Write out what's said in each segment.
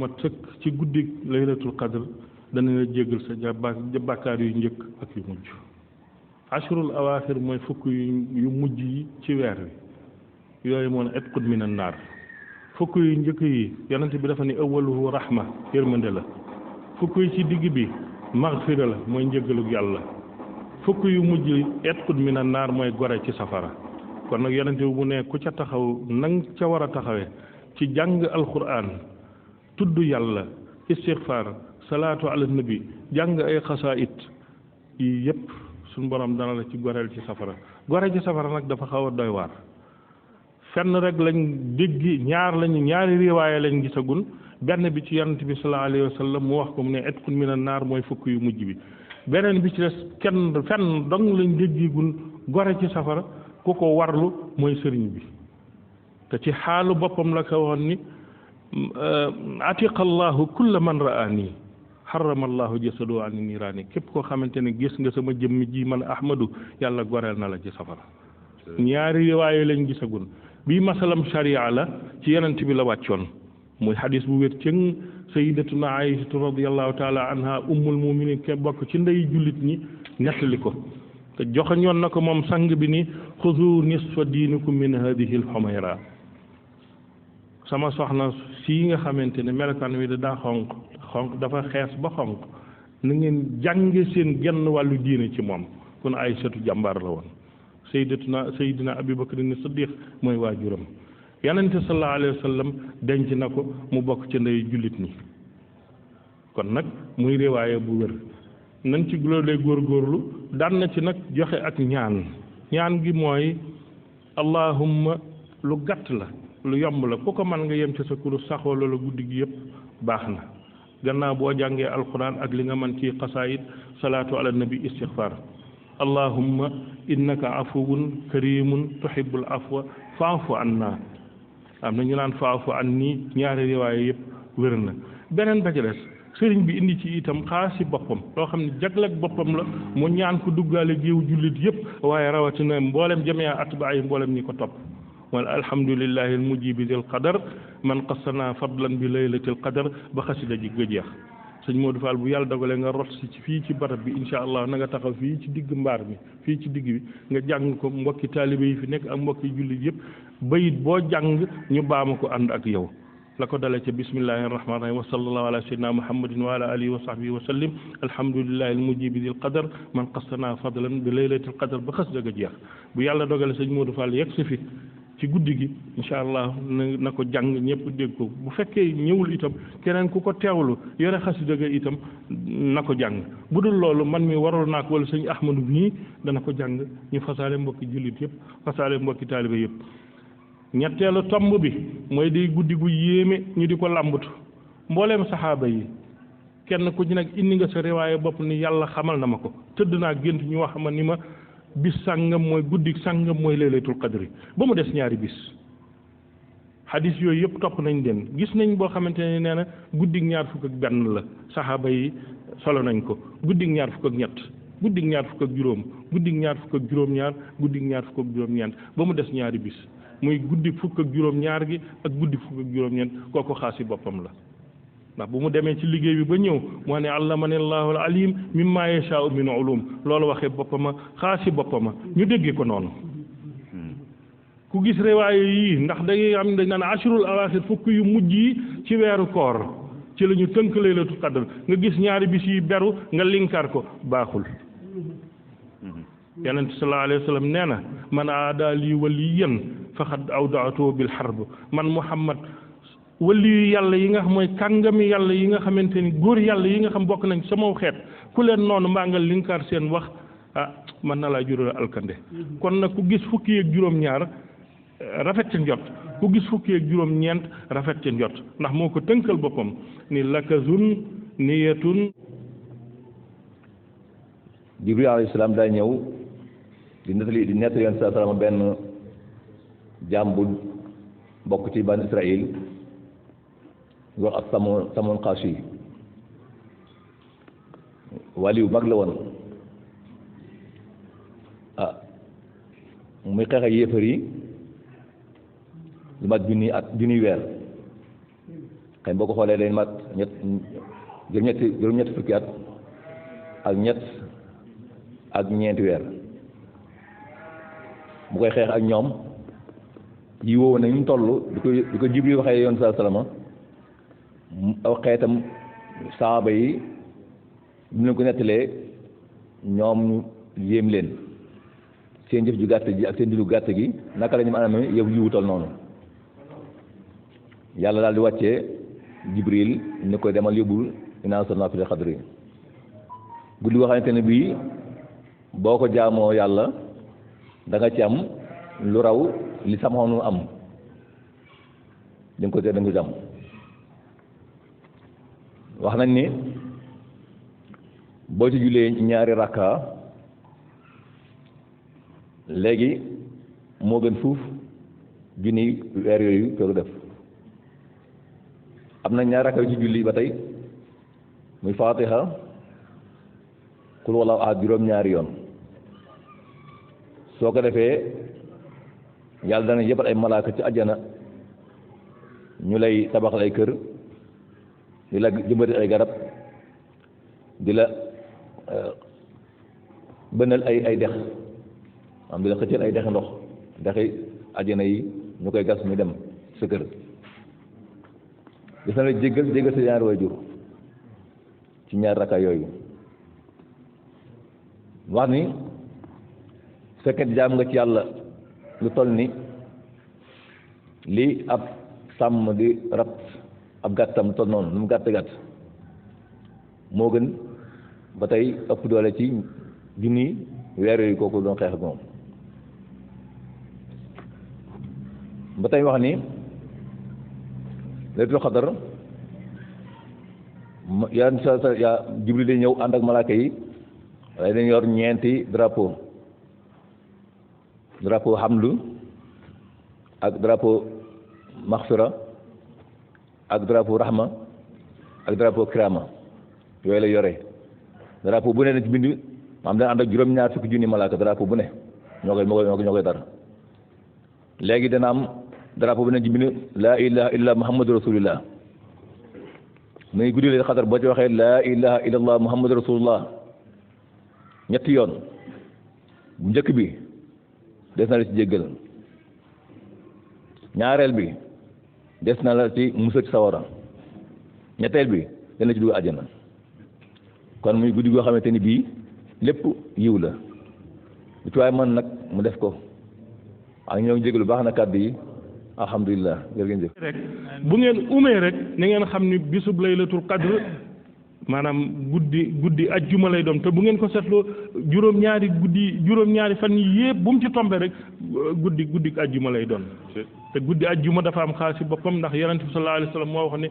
mat sëkk ci guddi laylatul qadr dana la jéggal sa bàkkaar yu njëkk ak yu mujj ashrul awaaxir mooy fukk yu mujj yi ci weer wi yooyu moo ne itqun minan naar fukk yu njëkk yi yonent bi dafa ne awwaluhu rahma yërmande la fukk yi ci digg bi magfira la mooy njëggalug yàlla fukk yu mujj itqun minan naar mooy gore ci safara kon nag yonent bi mu ne ku ca taxaw nang ca war a taxawee ci jàng alquran tudd yàlla istighfar salaatu ala nabi jàng ay xasaayit yi yépp suñ borom dana la ci goreel ci safara gore ci safara nag dafa xaw a doy waar fenn rek lañ déggi ñaari riwaaye lañ gisagun benn bi ci yonent bi sallallahu alayhi wa sallam mu wax ko mu ne itqun minan naar mooy fukk yu mujj bi beneen bi ci des fenn dong lañ déggigun gore ci safara ku ko warlu mooy sëriñ bi te ci xaalu boppam la ko woon ni atiqa allahu kulla man raani xarama allahu jasadu an niraani képp koo xamante ne gis nga sama jëmm ji man ahmadu yàlla goreel na la ci safara ñaari riwaaye lañ gisagun bii masalam sharia la ci yonent bi la wàccoon muy xadis bu wér cëng sayidatuna aïsatu radiallahu taala anha ummul muminin ke bokk ci ndey jullit ñi nettali ko te joxañoon na ko moom sang bi ni xuzu nisfa diinikum min hadihi alxumayra sama soxna sii nga xamante ne melokaan wi daa xonq dafa xees ba xonq na ngeen jànge seen genn wàllu diine ci moom kon aïsatu jàmbaar la woon sayidina abi bakr ni siddiq mooy waajuram yonente sallallahu alayhi wa sallam denc na ko mu bokk ci ndey jullit ñi kon nag muy riwaaye bu wér nañ ci loolee góorgóorlu daan na ci nag joxe ak ñaan gi mooy allahumma lu gàtt la lu yomb la ku ko mën nga yem ci sa kurus saxoo la guddi gi yëpp baax na gannaaw boo jàngee alquran ak li nga mën ci xasaayid salaatu ala nabi istighfar allahumma innaka afuwun karimun tuhibbul afwa faafu anna am na ñu naan faafu anni ñaari riwaaye yëpp wér na beneen ba ci des sëriñ bi indi ci itam xaasi boppam loo xam ne jagleeg boppam la mu ñaan ko duggaale géew jullit yëpp waaye rawatina mboolem jamia atbaa yi mboolem ñi ko topp wala alhamdulillahi almujibi dil qadar man qassana fadlan bi laylatil qadar ba xasida ji ga jeex sëñ Modou Fall bu yàlla dogalee nga rot si ci fii ci barab bi insha allah na nga taxaw fii ci digg mbaar mi fii ci digg bi nga jàng ko mbokki taalibe yi fi nekk ak mbokki jullit yëpp bayit boo jàng ñu baama ko ànd ak yow la ko dalee ca bismillahi rahmani rahim wa sallallahu ala sayyidina muhammadin wa ala alihi wa sahbihi wa sallim alhamdulillahi almujibi dil qadar man qassana fadlan bi laylatil qadar ba xasida ga jeex bu yàlla dogalee sëñ Modou Fall yegg si fi ci guddi gi incha allah na ko jàng ñëpp dégg ko bu fekkee ñëwul itam keneen ku ko teewlu yore xasida ga itam na ko jàng bu dul loolu man mi waral naa ko wala sëñ Ahmadu nii dana ko jàng ñu fasaale mbokki jullit yëpp fasaale mbokki taalibe yëpp ñetteelu tomb bi mooy day guddi gu yéeme ñu di ko làmbatu mbooleem saxaaba yi kenn ku ci nag indi nga sa riwaaye bopp ni yàlla xamal na ma ko tëdd naa gént ñu wax ma ni ma bis sàngam mooy guddi sàngam mooy laylatul qadri ba mu des ñaari bis xadis yooyu yëpp topp nañ leen gis nañ boo xamante ne nee na guddi ñaar fukk ak benn la saxaaba yi solo nañ ko guddi ñaar fukk ak ñett guddi ñaar fukk ak juróom guddi ñaar fukk ak juróom-ñaar guddi ñaar fukk ak juróom-ñeent ba mu des ñaari bis muy guddi fukk ak juróom-ñaar gi ak guddi fukk ak juróom-ñeent kooku xaasi boppam la ndax bu mu demee ci liggéey bi ba ñëw moo ne allamani allahu al alim mimma yashaa'u min ulum loolu waxee boppama xaasi boppama ñu déggee ko noonu ku gis riwaaye yii ndax dangay am dañ naan ashrul awaaxir fukk yu mujj yi ci weeru koor ci la ñu tënk laylatul qadr nga gis ñaari bis yi beru nga linkar ko baaxul yonent sallallahu alayhi wa sallam nee na man aada lii waliyan faqad awdaatu bil harb man Muhammad wali yu yàlla yi nga xam mooy kàngami yàlla yi nga xamante ni góor yàlla yi nga xam bokk nañ sama xeet ku leen noonu mbaa nga linkar seen wax mën na laa jural alkande kon nag ku gis fukki ak juróom-ñaar rafet ca njot ku gis fukki ak juróom-ñeent rafet ca njot ndax moo ko tënkal boppam ni lakazun niyatun. Jibril alayhi salaam daa ñëw di nettali yoon salaam benn jaam bu bokk ci ban Israël wax ak Samoon Xaashi waliyu mag la woon muy xeex ak yéefar yi lu mat junni weer xëy boo ko xoolee day mat juróom-ñetti fukki at ak ak ñeenti weer bu koy xeex ak ñoom yi woowu nag ñu toll di ko Jibril waxee yoon saa salama aw xeetam saaba yi bu leen ko nettalee ñoom ñu yéem leen seen jëf ju gàtt ji ak seen dilu gàtt gi naka la ñu mën a amee yow yiwu toll noonu yàlla daal di wàccee Jibril ni koy demal yóbbul innaa anzalnaahu fi laylatil qadri guddi goo xamante ne bii boo ko jaamoo yàlla da nga ci am lu raw li samoonu am da nga ko jàmm wax nañ ni boo ci jullee ñaari rakka léegi moo gën fuuf junni weer yooyu ko def am na ñaari rakka yu ci julli ba tey muy Faatiha qul huwallaahu ahad juróom-ñaari yoon soo ko defee yàlla dana yebal ay malaaka ci àjjana ñu lay tabaxal ay kër di la jëmbati ay garab di la bënal ay dex am di la xëccal ay dexi ndox dexi àjjana yi ñu koy gas ñu dem sa kër gis na la jéggal sa ñaari waajur ci ñaari rakka yooyu wax ni fekkee jaam nga ci yàlla lu toll ni lii ab sàmm di rab ab gàttam toll noonu lu mu gàtt gàtt moo gën ba tey ëpp doole ci junni weer yooyu kooku doon xeex ak moom ba tey wax ni laylatul qadr yaa Jibril di ñëw ànd ak malaaka yi waaye dañu yor ñeenti drapeau hamdu ak drapeau maxfira ak drapeau rahma ak drapeau kirama yooyu la yore drapeau bu ne na ci bind maam dana ànd ak juróom-ñaar fukki junni malaaka drapeau bu ne ñoo koy dar léegi dana am drapeau bu ne ci bind laa ilaha illa muhammadu rasulillah muy guddi laylatul qadr boo ci waxee laa ilaha illallah muhammadu rasulullah ñetti yoon bu njëkk bi des na la ci jéggal ñaareel bi des na la ci musal ci sawara ñetteel bi dana ci dugg àjjana kon muy guddi goo xamante ni bii lépp yiw la lu ci waay man nag mu def ko ak ñoo ngi jéggalu baax na kàddu yi alhamdulilah jërëjëf rek bu ngeen umee rek na ngeen xam ni bisub laylatul qadr maanaam guddi ajjuma lay doon te bu ngeen ko seetloo juróom-ñaari fan yi yëpp bu mu ci tombe rek guddi ajjuma lay doon te guddi ajjuma dafa am xaas ci boppam ndax yonent bi sallallahu alayhi wa sallam moo wax ne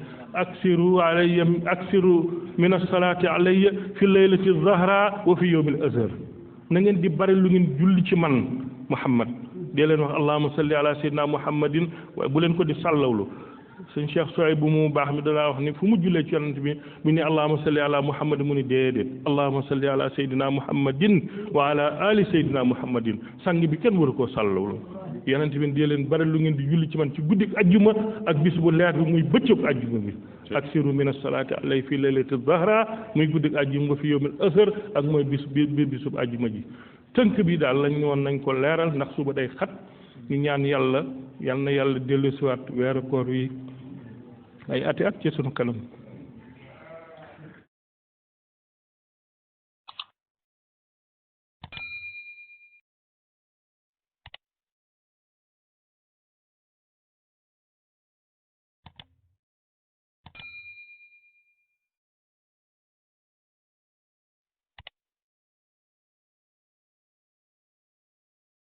aksiru min as-salaati alayya fi laylati zahra wa fi yawmil azhar na ngeen di bari lu ngeen julli ci man Muhammad dee leen wax allahumma salli ala sayyidina muhammadin waaye bu leen ko di sàllawlu sëñ Cheikh Soy bu mu baax mi danaa wax ni fu mu jullee ci yonent bi mu ne allahumma salli ala muhammadin mu ni déedéet allahumma salli ala sayyidina muhammadin wa ala ali sayyidina muhammadin sang bi kenn waru koo sàllawlu yonent bi dee leen bari lu ngeen di julli ci man ci guddi ajjuma ak bis bu leer bi muy bëccëg ajjuma bi aksiru min as-salaati alay fi laylati zahra muy guddi ajjuma nga fi yawmil asr ak mooy bisub ajjuma ji tënk bi daal lañ woon nañ ko leeral ndax suba day xat ñu ñaan yal na yàlla dellusiwaat weeru koor wi ay ati at ci sunu kanam